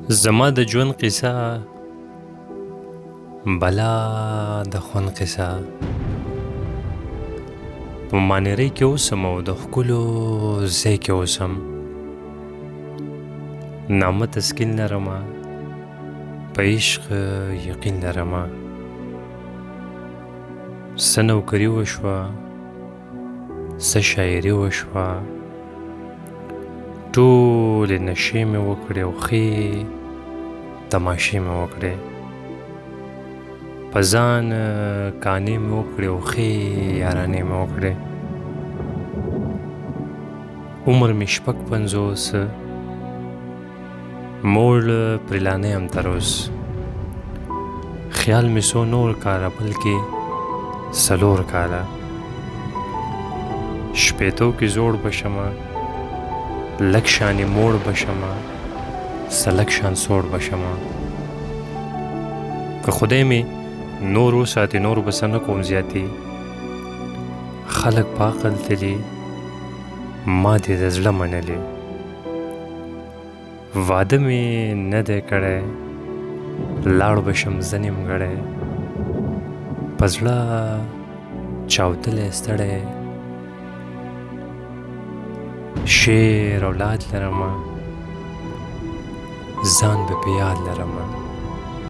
زما د ژوند قصه بلا د خوند قصه، په مانیرۍ کې اوسم او د ښکلو ځای کې اوسم. نامه تسکین لرمه، په عشق یقین لرمه. څه نوکري وشوه، څه شاعري وشوه، ټولې نشې مې وکړې او ښې تماشې مې وکړې. په ځان کانې مې وکړې او ښې یارانې مې وکړې. عمر مې 56، موړ پرې لا نه یم تر اوس. خیال مې څو نور کاله، بلکې 4 کاله. شپېتو کې زوړ به شمه، لږ شانې موړ به شمه، څه لږ شان سوړ به شمه. که خدای مې نور وساتي، نور به څه نه کوم زیاتي. خلک په عقل تلي، ما دې د زړه منلي. واده مې نه دی کړی، لاړ به شم زه نیمګړی. په زړه چاودلی ستړی شعر اولاد لرمه، ځان به په یاد لرمه.